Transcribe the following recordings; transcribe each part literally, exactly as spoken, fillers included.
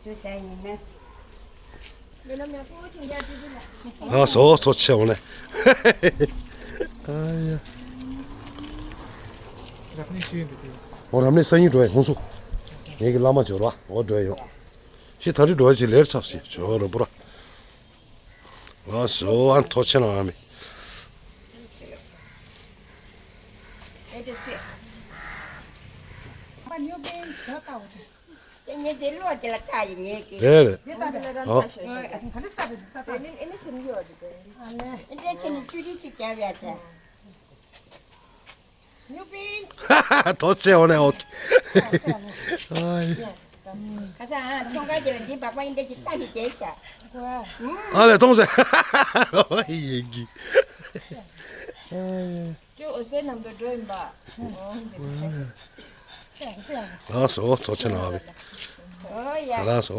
ལགས་སོ། ཐུགས་རྗེ་ཆེ་ནས། ཨ་ཡ། འོ་རབ་གནས་སང་ཉིན་འགྲོ་ཡ་ཧུན་སུར། ངེད་ཀྱི་བླ་མ་བྱོས་ར། འོ་འགྲོ་ཡ་ཡོང་། ཤི་ད་རེས་འགྲོ་ཡ་ཅིག་ལེར་ཆགས་ཤིག་བྱོས་ར་པུ་ར། ལགས་སོ། ཨ་ཐུགས་རྗེ་ཆེ་ནས། ཨ་མི། རེད་རེད། ཨོ། ཐུགས་རྗེ་ཆེ་ནས། ཨོ། ཁ་སང་ཁྱོད་ག་དེ་ལ་འདི་སྦག་སྦག་ཡིན་འདྲ་ཅིག་བཏང་ནས་བསྡད་ཤག་ཨ་ལས་གཏོང་ཟེར། ཡིན་གྱི། ཁྱོད་འོད་ཟེར་ནང་དུ་འགྲོ་ཡིན་པ། ལགས་སོ། ཐུགས་རྗེ་ཆེ་ནས། ཨོ་ཡ། ལགས་སོ།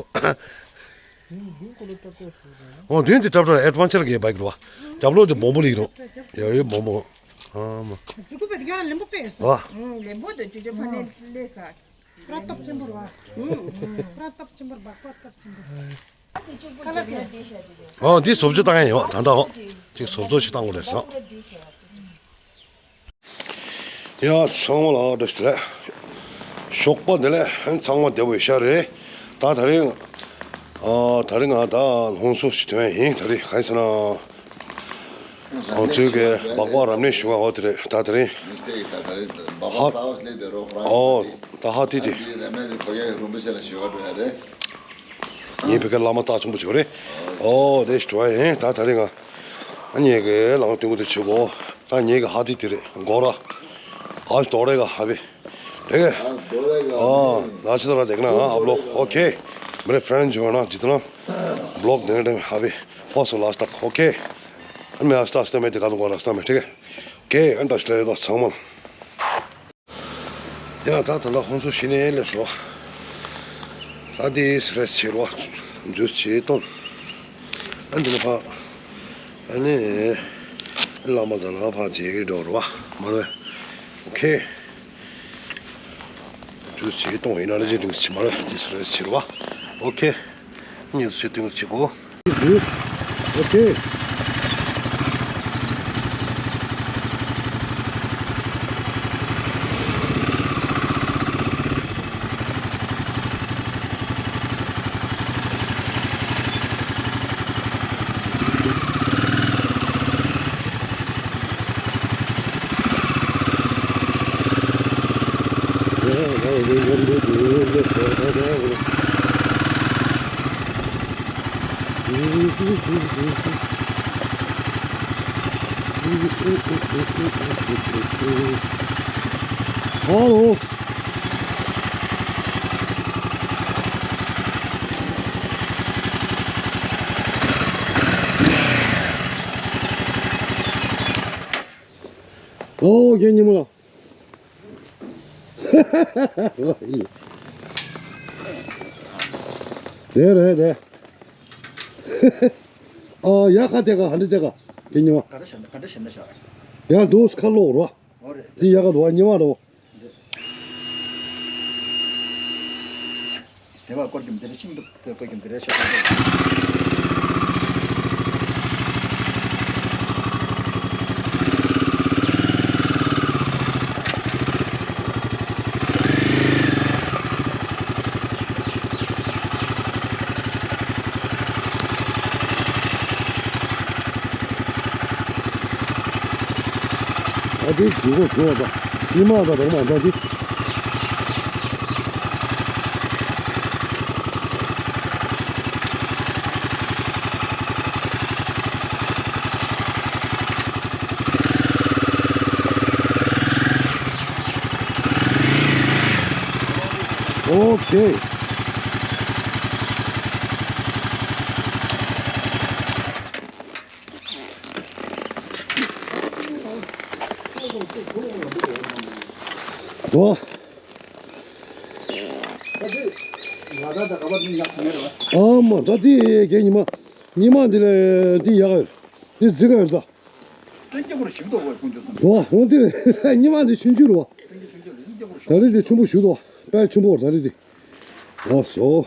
འོ་མདུན་དེ་ཏྲབ་ཏྲབ་ཨེ་ཌི་ཝེན་ཅར་གྱི་བའིཀ་འདུག་བ། རྒྱབ་ལོགས་དེ་བོང་བུ་ལིག་རོ། ཡ་ཡོད་བོང་བུ། ཨ་མ། ཛུ་ཀུ་པ་དེ་ག་རང་ལེན་པོ་པས་སོ། ཨ། ལེན་པོ་དེ་ཅོ་ཅོ་ཕ་ནས་ལས་ས། ཁ་ར་སྟབས་ཆེན་པོ་རེད་བ། ཁ་ར་སྟབས་ཆེན་པོ་རེད། སྦག་སྦག་སྟབས་ཆེན་པོ། ཨོ་འདི་བཟོ་བཅོས་བཏང་ཡ་ཡོད་ད་ལྟ། ཨོ་ཅིག་བཟོ་བཅོས་ཤིག་བཏང་དགོས་རེད་བསམ། ཡ་ཚང་མ་ལ་བཀྲ་ཤིས་བདེ་ལེགས། ཞོགས་པ་བདེ་ལེགས། ཚང་མ་བདེ་པོ་ཡོད་ཤག་རེད། ད་དེ་རིང་ཨ་དེ་རིང་ང་ད་ཧུན་སུར་ཞིག་ཐོན་ཡིན། དེ་རིང་ག་རེ་ཟེར་ན། ཁོང་ཚོའི་གི་སྦག་སྦག་རབ་གནས་ཞུ་བ། འོ་དེ་རེད། ད་དེ་རིང་ཧ། ཨོ་ད་ཧ་ཏི་ཏི། ངའི་བོད་སྐད་བླ་མ་རྩ་ཆེན་པོ་ཅིག་རེད། ཨོ་དེ་ཞུ་བ་ཡིན། ད་དེ་རིང་ང་ཨ་ངེད་ཀྱི་ལང་སྟོན་གོ་དེ་བྱེད་གོ། ད་ངེད་ཀྱི་ཧ་ཏི་ཏི་རེད། གོ་ར། ཨ་དོ་རེ་ག་ཧ་བི། དེ་ག་ཨ་ད་ཆི་ད་ར་དེ་ག་ན་ཨ་བི་ལོག་ཨོ་ཁེ། མེ་རེ་ཕྲེན་ཇོ་ན་ཇི་ཏ་ན། བི་ལོག་དེ་ནས་ཧ་བི། ཕོ་སོ་ལ་སྟག་ཨོ་ཁེ། ཨ་མེ་ཨ་སྟག་སྟག་མེ་དེ་ག་ལ་གོ་ར་སྟག་མེ་དེ་ག་ཨོ་ཁེ། ཨ་འདྲ་ཤི་ལེ་ད་ཚང་མ། ཡ་ད་ད་ལྟ་ཧུན་སུར་ཞིག་ནས་སླེབས་སོང་། ད་དེ་རེས་ཕྱིར་བ། ཇུས་བྱེད་གཏོང་། ཨ་འདི་ནས་ཕ། ཨ་ནི། བླ་མ་ཟ་ལ་ཕ་བྱེད་ཀྱི་འགྲོ་རུ་བ། མ་རེད། ཨོ་ཁེ། ཇུས་བྱེད་གཏོང་ཡིན་ན་ལ་ཇེ་དུང་ཕྱི་མ་རེད། དེ་རེས་ཕྱིར་བ། ཨོ་ཁེ། ཉེ་ཚུལ་དུས་ཚོད་གཅིག་པོ། ཨོ་ཁེ། ཧ་ལོ། ཨོ་རྒན་ཉི་མ་ལགས། དེ་རེད་དེ། ཨ་ཡ་ཁ་དེ་ག་ཧ་འདྲི་དེ་ག་དེ་ཉི་མ། ག་འདྲ་བྱས་ན་ག་འདྲ་བྱས་ན་ཤག་ཡ་འདུག་ཁ་ལོག་རོ། ཨོ་རེད། དེ་ཡ་ག་འདུག་བ་ཉི་མ་རོ། རེད། དེ་བ་སྐོར་གྱི་འདི་རེད། ཤིང་འདུག་དེ་སྐོར་གྱི་འདི་རེད་ཤག་ཨ་དེ་བྱིས་པ་ཞོག་དང་ཉི་མ་དང་རོགས་མ་འདྲ་དེ། ཨོ་ཁེ། ཨོ། ཨ་མ་ད་དེ་གས་ཉི་མ། ཉི་མ་འདི་ལ་འདི་ཡག་ཡོད། འདི་རྫི་ག་ཡོད་ད། ཏན་སྐྱེ་བོར་ཞིག་ཏུ་བ་ཀུན་ཏུ་སོང་། དོ་འོང་དེ་རེད། ཉི་མ་འདི་ཆུང་ཆུང་རུ་བ། ཏན་སྐྱེ་ཆུང་ཆུང་རུ་ཏན་སྐྱེ་བོར་ད་རེས་འདི་ཆུང་པོ་ཞུ་དོ། དཔེ་ཆུང་པོ་ད་རེས་འདི། ཨ་སོ།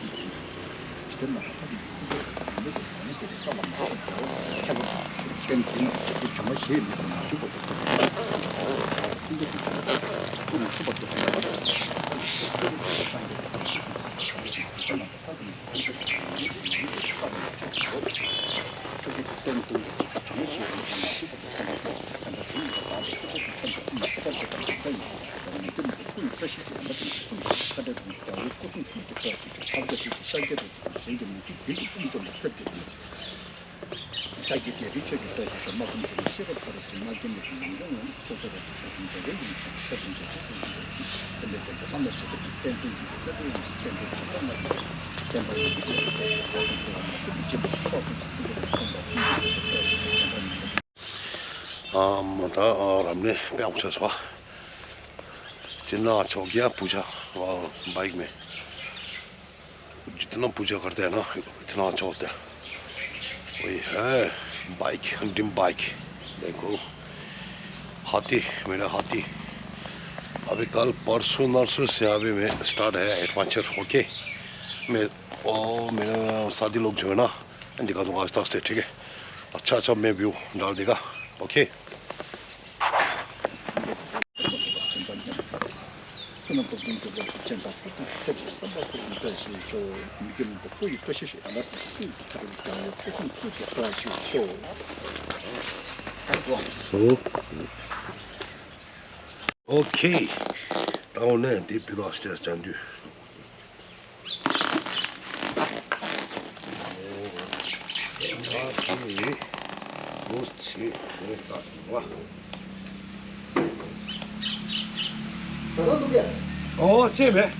སེམས་ཅན་ཇི་ལྟར་ན་ཐབས་ནི་ཀུན་རྟོག་གི་ཡོན་ཏན་གྱི་གཞུང་ལས་སྐྱེས་པའི་རྩ་ལ་མ་ཐོགས་བྱ་བ་ཁྱད་པར་དུ་ཁྱེད་ཀྱིས་ནི་དེ་བྱུང་བ་ཞེས་མི་དང་མ་བྱུང་བ་དང་། སེམས་ཅན་གྱི་བྱུང་བ་ཀུན་ནས་མཐུན་པར་འདོད་པ་ལ་ཐབས་ནི་ཀུན་རྟོག་གི་གཞུང་ལས་སྐྱེས་པའི་རྩ་ལ་མ་ཐོགས་བྱ་བ་ཁྱད་པར་དུ་ཁྱེད་ཀྱིས་ནི་དེ་བྱུང་བ་ཞེས་མི་དང་མ་བྱུང་བ་དང་། སེམས་ཅན་གྱི་བྱུང་བ་ཀུན་ནས་མཐུན་པར་འདོད་པ་ལ་ཐབས་ནི་ཀུན་རྟོག་གི་གཞུང་ལས་སྐྱེས་པའི་རྩ་ལ་མ་ཐོགས་བྱ་བ་ཁྱད་པར་དུ་ཁྱེད་ཀྱིས་ནི་དེ་བྱུང་བ་ཞེས་མི་དང་མ་བྱུང་བ་དང་། ཆོས་ཀྱི་རྟེན་ཀུན་གྱི་བྱུང་བ་ཞེས་པ་ནི་ཡང་ན་ཆོས་ཀྱི་རྟེན་ཀུན་གྱི་ཚད་མ་ཀུན་ནས་ཐ་དད་པའི་ཐ་དད་པའི་ཚད་མ་ཀུན་ནས་ཐ་དད་པའི་ཡིན་པ་ཡང་ན་ཀུན་ནས་ཀུན་ནས་བཀྲ་ཤིས་ཀྱི་ཡོན་ཏན་ཀུན་གྱི་ཚད་མ་ཀུན་ནས་ཐ་དད་པའི་ཡིན་པ་ཡང་ན་རྒྱལ་བའི་སྐུ་གསུང་ཐུགས་ཀྱི་བཀྲ་ཤིས་ཀྱི་ ཐབས་ཀྱི་ཚུལ་གྱིས་ཤཱཀྱ་རིགས་ཀྱི་གཞན་གྱི་མུ་སྟེགས་བདུད་ཀྱི་དཔུང་འཇོམས་པའི་ཚུལ་གྱིས། ཤཱཀྱ་རྒྱལ་པོའི་ཆོས་ཀྱི་བཀྲ་ཤིས་ཤོག། མ་བསྒོམས་ཕྱི་ནས་ཤེས་རབ་ཕ་རོལ་ཕྱིན། མ་བསྒོམས་ལས་ཀྱི་ཡོན་ཏན་ངོ་། སོ་སོ་རང་གི་ཕུན་སུམ་ཚོགས་པའི་ཡུལ་ནི་ས་བཅུ་འཇིག་རྟེན་གསུམ་གྱི་ཡུལ་ནི། སྟོན་པའི་དོན་དུ་བླ་མེད་ཞི་བདེ་དང་། བསྟན་འཛིན་འཇིགས་པའི་ས་བཅུ་ཡོངས་ཀྱི་བསྟན་པའི་དོན་དུ་བླ་མེད་ཞི་བདེ། བསྟན་པ་ཡི་གེ་ཀྱི་རིག་པའི་ཐོག་ཏུ་ཚུལ་བ་མ་ཞུགས་པའི་སྦྱིན་པ་ཕྱོགས་བཅུ་སྲིད་པའི་གསུམ་པ་ཕུན་སུམ་ཚོགས་པའི་བཀྲ་ཤིས་ཤོག། བྱམས་པ་མི་འདའ། ཨ་མ་ད་ཨ་རབ་གནས་དཔེ་ཡག་པོ་བྱས་སོང་། དེ་ན་ཆོག་གི་ཡ་བུ་ཆ་ཨ་བའིག་མེད། जितना पूजा करते हैं ना, इतना अच्छा होता है। वही है, बाइक, ड्रीम बाइक। देखो, हाथी, मेरा हाथी। अभी कल परसों नरसों से अभी मैं स्टार्ट है एडवेंचर, ओके। मैं, ओ, मेरा साथी लोग जो है ना, इनका तो आज तक से, ठीक है। अच्छा, अच्छा, मैं व्यू डाल देगा, ओके। བསོད་ནམས་སྟོབས་ལྡན་གྱི་བློ་གྲོས་ཅན་དང་། ཐུབ་པའི་ཚད་ཀྱི་བསམ་པ་ཐུབ་པའི་བཀྲ་ཤིས་ཤོག། མི་དགེ་བློན་པོ་སྐུ་ཡི་བཀྲ་ཤིས་ཤོག། ཡ་ལ་སྐུ་ཡི་ཚེ་རིང་བྱང་ཡོད་ཚེ་སྲིང་སྐུ་ཡི་བཀྲ་ཤིས་ཤོག། སོ། ཨོ་ཁེ། ད་འོ་ནས་འདི་བི་ལོག་སྟེ་སྦྱང་དུས། ཨོ་ཅེས་མེད།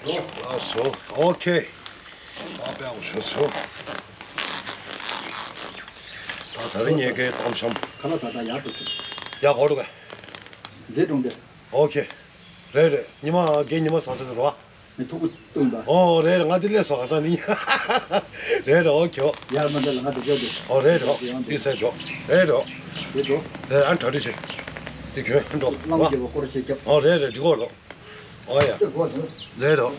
ལགས་སོ། ཨོ་ཁེ། ཨ་པའོ་ཤོ་སོ། ད་ད་རིང་ངེད་ཀྱི་གཏམ་བཤམས། ཁ་ལག་ཟ་ད་ཡག་ཏུ་ཆུག་ཡག་གོ་འགྲོ་ག་མཛེས་གྲོང་པས། ཨོ་ཁེ། རེད་རེད། ཉི་མ་རྒན་ཉི་མ་ཟ་ཚོད་རོ། མི་ཐུག་པ་བཏུང་ད། ཨོ་རེད་རེད། ང་དེ་ལས་སོ་ག་ས་ནི། རེད་རེད། ཨོ་ཁེ། ཡར་མ་འདི་ལ་ང་དེ་འཇོག་དེ། ཨོ་རེད་རེད། ཨོ་དེ་ཡང་དེ་སེ་འཇོག་རེད་རེད། དེ་འགྲོ། རེད་ཨ་ནི་གྲ་སྒྲིག་བྱེད། དེ་གྱོན་འགྲོ། བླ་མ་རྒྱལ་པོ་སྐོར་བྱེད་རྒྱབ། ཨོ་རེད་རེད། འགྲིག་གོ་འགྲོ། ཨོ་ཡ། དེ་གོ་སོང་། རེད་རེད།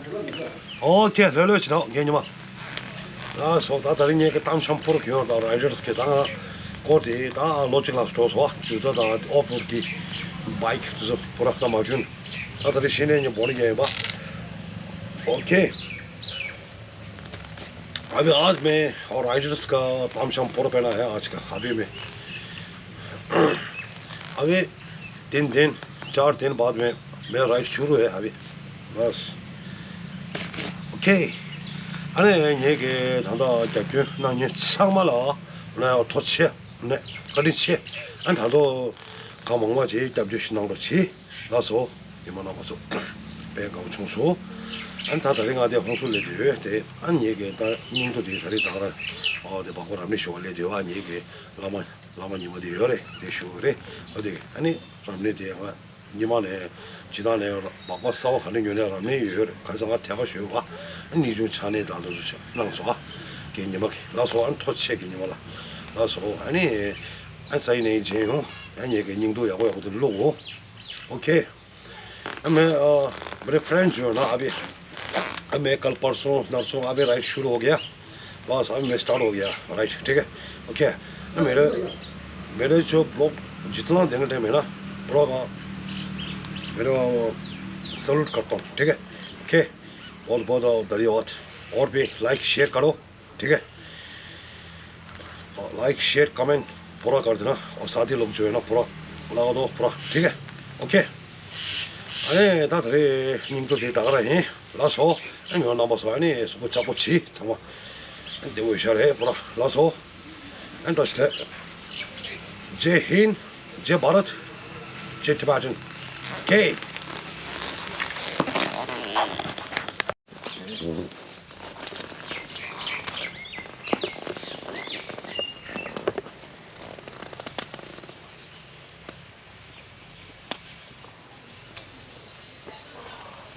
ཨོ་ཁེ། ལོས་ལོས་བྱེད་དང་རྒན་ཉི་མ། ལགས་སོ། ད་ད་རིང་ངེད་ཀྱི་གཏམ་བཤམས་པོ་རོ་གྱོན་དང་ར་ཡི་ཌར་སི་ཀེ་ད་ང་སྐོར་དེ་ད་ལོ་གཅིག་ལ་འགྲོ་སོང་བ། དུས་ད་ད་ཨོ་ཕུར་གི་བའིག་དུ་སོ་པོ་ར་ད་མ་གྱོན། ད་ད་རེས་ཤེས་ནས་ཉིན་བོ་ནི་ཡིན་པ། ཨོ་ཁེ། अभी आज मैं और राइडर्स का तामशाम पोर पहना है आज का। अभी मैं अभी तीन दिन, चार दिन बाद में मेरा राइड शुरू है अभी। बस। ओके। ཨ་ནི་ངེད་ཀྱི་ད་ལྟ་རྒྱབ་སྐྱོར་གནང་མཁན་ཚང་མ་ལ་ཨ་ནི་ཐུགས་རྗེ་ཆེ། ཨ་ནི་བཀའ་དྲིན་ཆེ། ཨ་ནི་ད་ལྟ་གང་མང་མང་ཅིག་རྒྱབ་སྐྱོར་ཞིག་གནང་རོགས་གྱིས། ལགས་སོ། ཉི་མ་རྣམ་པ་ཚོ། དཔེ་དགའ་པོ་བྱུང་སོང་། ཨ་ནི་ད་ད་རིང་ང་དེ་ཧོང་སུ་སླེབས་ཡོད་དེ། ཨ་ནི་ངེད་ཀྱི་ད་སྙིང་དོ་དེ་ད་རིང་ད་ག་རང་། ཨོ་དེ་བ་ཀོ་རབ་གནས་ཞུ་བ་སླེབས་ཡོད། ཨ་ངེད་ཀྱི་བླ་མ་བླ་མ་ཉི་མ་དེ་ཡོད་རེད། དེ་ཞུ་གི་རེད། ཨོ་དེ་ཨ་ནི་རབ་གནས་དེ་ང་ཉི་མ་ནས་ཇི་ལྟར་ནས་བ་ཀོ་གསར་པ་ག་ནས་ཉོས་ནས་རབ་གནས་ཡོད་རེད། ག་ཚོད་ང་དད་པ་ཞུ་བ། ཨ་ནི་ཉིན་ཆུང་ཆ་ནས་ད་དུ་གནང་སོང་། ཨ་ངེད་ཉི་མ་གི་ལགས་སོ། ཨ་ནི་ཐུགས་རྗེ་ཆེ་ངེད་ཉི་མ་ལ། ལགས་སོ། ཨ་ནི་ཨ་ནི་ས་ཡི་ནས་མཇལ་ཡོང་། ཨ་ངེད་ཀྱི་སྙིང་སྡུག་ཡག་པོ་ཡག་པོ་དེ་བླུག་འོ། ཨོ་ཁེ། हाँ, मैं, अ, मेरे फ्रेंड जो है ना, अभी, अ, मैं कल परसों नरसों अभी राइड शुरू हो गया। बस अभी मैं स्टार्ट हो गया राइड, ठीक है? ओके। ना मेरे, मेरे जो ब्लॉग जितना देने टाइम है ना, ब्रो का मेरे, अ, सैल्यूट करता हूँ, ठीक है? ओके। बहुत बहुत, अ, धन्यवाद। और भी लाइक शेयर करो। ठीक है। और लाइक शेयर कमेंट पूरा कर देना। और साथी लोग जो है ना, पूरा लगा दो पूरा। ठीक है। ओके। ཨེ་ད་ད་རེས་སྙིང་སྟོབས་དེ་ད་ག་རང་ཡིན། ལགས་སོ། ཨེ་ཉོ་རྣམ་པ་ཚོ། ཨ་ནི་སུ་གོ་ཅག་པོ་བྱེད་ཚང་མ། ཨེ་བདེ་བོ་ཤ་རེད་པོ་ར། ལགས་སོ། ཨེ་འགྲོ་ཤི་ལེ། जय हिंद, जय भारत, जय टिबेटन। ओके।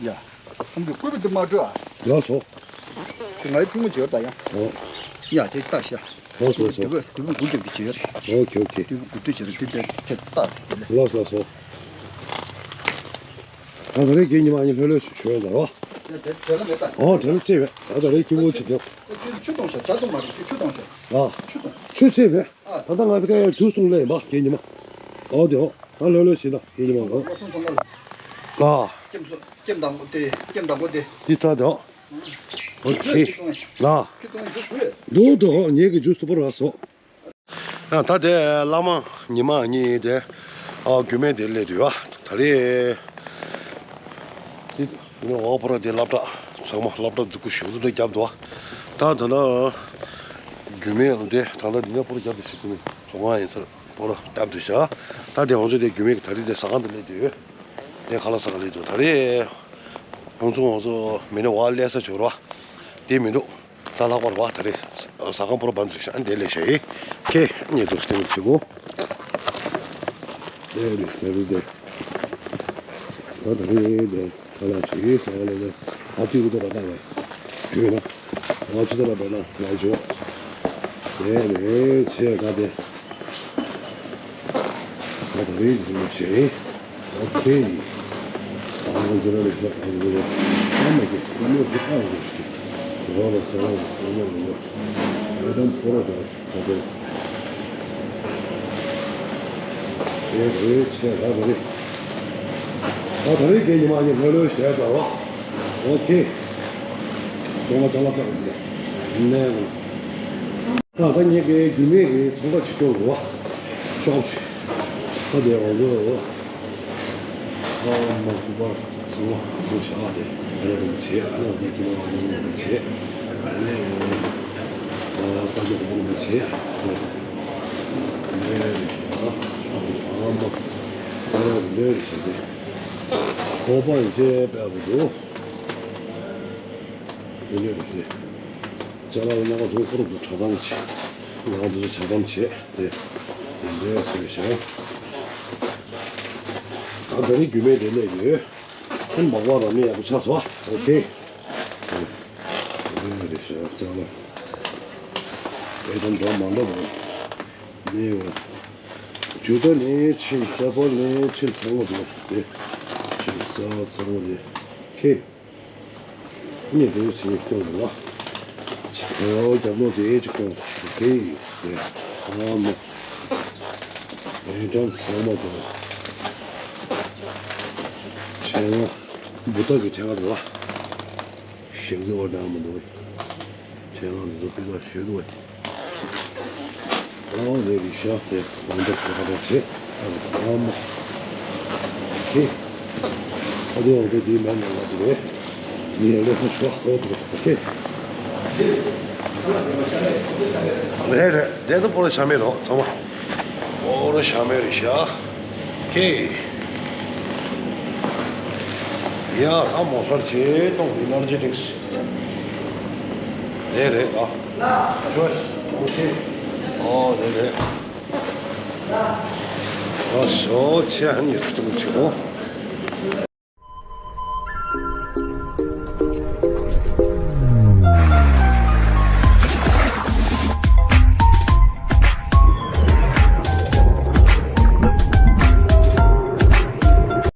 ཡ། ཁོང་གི་སྐུད་པ་འདི་མ་སྤྲོད་ཨ། ལགས་སོ། ཞུ་ང་ཡི་ཐུགས་མོ་བྱོས་ད་ཡ། ཨོ། ཡ་དེ་ལྟ་ཤ། ལགས་སོ་ལགས་སོ། དུས་བབ་དུས་བབ་དགུ་རྒྱབ་ཀྱི་བྱོས། ཨོ་ཁེ་ཨོ་ཁེ། དུས་བབ་དགུ་དུས་བྱོས་ར་དེ་དེ་དེ་ལྟ་དེ་ལ། ལགས་སོ་ལགས་སོ། ད་ད་རེས་རྒན་ཉི་མ་ཨ་ནི་ལྷོད་ལྷོད་ཞུ་ཞུ་ཡོད་ད་རོ། དེ་དེ་ལ་མེད་ད། ཨོ་དེ་ལ་ཅེས་བས། ད་ད་རེས་སྐྱིད་པོ་ཅིག་འདུག་ཆུ་གཏོང་ཤ་ཇ་གཏོང་མ་རེད། ཆུ་གཏོང་ཤ། ཨ། ཆུ་གཏོང་། ཆུ་ཅེས་བས། ཨ། ད་ད་ང་ཕ་ག་ཡ་ཇུས་གཏོང་ལེ་ཡིན་པ་རྒན་ཉི་མ། ཨོ་དེ་ཨོ། ད་ལོས་ལོས་བྱེད་ད་ཡིན་གྱི་མ་གོ། ལ། ལ། ལྕེམ་སོ་ལྕེམ་དང་པོ་དེ་ལྕེམ་དང་པོ་དེ། འདི་ཚ་དོ། ཨོ་ཁེ། ལ། ཁྱི་གང་ཞིག་གོ། འདུག་འདུག་ངེད་ཀྱི་ཇུས་ཐུབ་པ་རག་སོ། ཡང་ད་དེ་བླ་མ་ཉི་མ་གཉིས་དེ། ཨ་རྒྱུད་སྨད་དེ་སླེབས་དུས་བ་ད་རེས། འདི་ནི་འོག་ཕོ་ར་དེ་སློབ་གྲྭ་ཚང་མ་སློབ་གྲྭ་འཛུགས་སྐུ་ཞུ་འཛུགས་འདྲ་རྒྱབ་འདུག་བ། ད་ད་ལྟ་རྒྱུད་སྨད་ལ་དེ་ད་ལྟ་འདི་ནས་ཕོ་ར་རྒྱབ་ཏུ་ཞུ་དུས་ནི་བྱུང་བ་ཡིན་ཚར་ཕོ་ར་རྒྱབ་ཏུ་བཞག་ད་དེ་ང་ཚོ་དེ་རྒྱུད་སྨད་ཀྱི་ད་རེས་དེ་ཟ་ཁང་དུ་སླེབས་དུས། དེ་ཁ་ལག་ཟ་ཁང་སླེབས་འདུག་ད་རེས། ཁོང་ཚོ་ང་ཚོ་མི་ནི་བ་སླེབས་ས་བྱོས་ར་བ། དེ་མི་འདུག་ས་ལྷག་པར་བ་ད་རེས་ཟ་ཁང་པོ་ར་བ་འཛུགས་ཤག་དེ་ལས་ཤ་ཡི། ཁེ་ཉེ་དུ་སྟེང་ཆེ་གོ། དེ་རེད་དེ་རེད་དེ། ད་ད་རེས་དེ་ཁ་ལག་ཆེ་ཡི་ཟ་བ་ལས་དེ་ཧ་ཏི་གུ་དོ་ར་ད་བས། དུས་ན་ང་ཆུ་ཚོད་ལ་བས་ན་ང་ཆུ། དེ་རེད་ཆེ་ག་དེ། ད་ད་རེས་དེ་ལས་ཤ་ཡི། ཨོ་ཁེ། ཨ་ང་ཚོ་ར་ལས་ཤ་ག་ཡི་རེད། ཨ་མ་གི་ཨ་མ་གི་ཨ་མ་གི་ཨ་མ་གི་ཨ་མ་གི་ཨ་མ་གི་ཨ་མ་གི་ཨེ་ཏམ་པོ་ར་དོ་ད་དོ། ཨེ་རེད་ཆེ་ད་དོ་རེད། ད་དོ་རེད་ཀྱེ་ཉི་མ་ཉི་ལྷོད་ལྷོད་ཞིག་དེ་ལྟར་བ། ཨོ་ཁེ། ཚོང་པ་ཅ་ལག་ལྟ་རུ་འདུག་ནས། ད་ད་ངེད་ཀྱི་རྒྱུད་སྨད་ཀྱི་ཚོང་ཁང་ཅིག་སྐྱོང་དགོས་པ། ཤོག་ཅིག་ད་དེ་འོ་ལོ། ཨ་མ་སྐུ་པར་ཚང་མ་ཚང་བཞག་དེ་ཨ་ནི་རིན་པོ་ཆེ་ཨ་ནི་འོ་དེ་ཀྱི་མ་འོ་དེ་རིན་པོ་ཆེ་ཨ་ནི་ས་རྒྱ་གོང་རིན་པོ་ཆེ་དེ་ལས་རེད་ཤག་ཨ་མ་ཨ་ལས་རེད་ཤག་དེ་ཁོ་པ་ཡིན་ཆེ་པས་པོ་འདུག་དེ་ལས་རེད་ཤག་ཅ་ལག་ནང་ཚོ་ཁོ་རང་ཚོ་ཆ་ཚང་བྱེད། ནང་ཚོ་ཆ་ཚང་བྱེད་དེ་དེ་འདྲའི་བཟོས་ཤག་ད་ད་ནི་རྒྱུད་སྨད་དེ་ནས་ཡོད། ཨན་མག་པ་ར་མི་ཡག་པོ་ཆགས་སོང་། ཨོ་ཁེ། ཨེ་རེད་ཤག་ཅ་ལག་ཨེ་དམ་འདྲ་མ་འདྲ་འདུག་ནས་འོ། ཇུ་ཏ་ནས་ཕྱིན་ས་པ་ནས་ཕྱིན་ཚང་མ་འདུག་དེ་ཕྱིན་ས་པ་ཚང་མ་དེ་ཁེ། ནས་འདུག་ཚེ་སྐྱོང་དགོས་ལ། ཆེའོ་རྒྱབ་ལོག་དེ་ཅིག་སྐྱོང་དགོས་དེ་ཡིན་དེ། ཨ་མ། ཨེ་འགྲམ་ཚང་མ་དེ། ཕྲེང་བ། འབུ་ཏག་གི་ཕྲེང་བ་དེ་ལ། ཞིག་འཛི་བ་འདྲ་མི་འདུག་བས། ཕྲེང་བ་འདི་ཚོ་པི་ཀ་ཞོད་དུ་བས། ཨོ་ལེ་རི་ཤ་དེ་གོང་དུ་ཁ་ཁ་བྱེད། ཨ་མ། ཁེ། ཨ་དེ་འོ་དེ་དེའི་མེད་ན་ལ་དེ་རེད། ངས་ལེ་ས་ཤོ་ཧོ་དེ་རེད་ཁེ། རེད་རེད་དེ་ད་པོ་ར་ཤ་མེད་རོ་ཚང་མ། པོ་ར་ཤ་མེད་རི་ཤ། ཁེ། ཡ་ད་མོ་སར་ཆེ་གཏོང་ཨི་ནར་ཇི་ཏིག་སི། དེ་རེད་ད། ཇོས། ཨོ་ཁེ། ཨོ་དེ་རེད། ཨ་སོ་ཆེ་ཧན་ཡོད་ཐུག་ཆེ་གོ།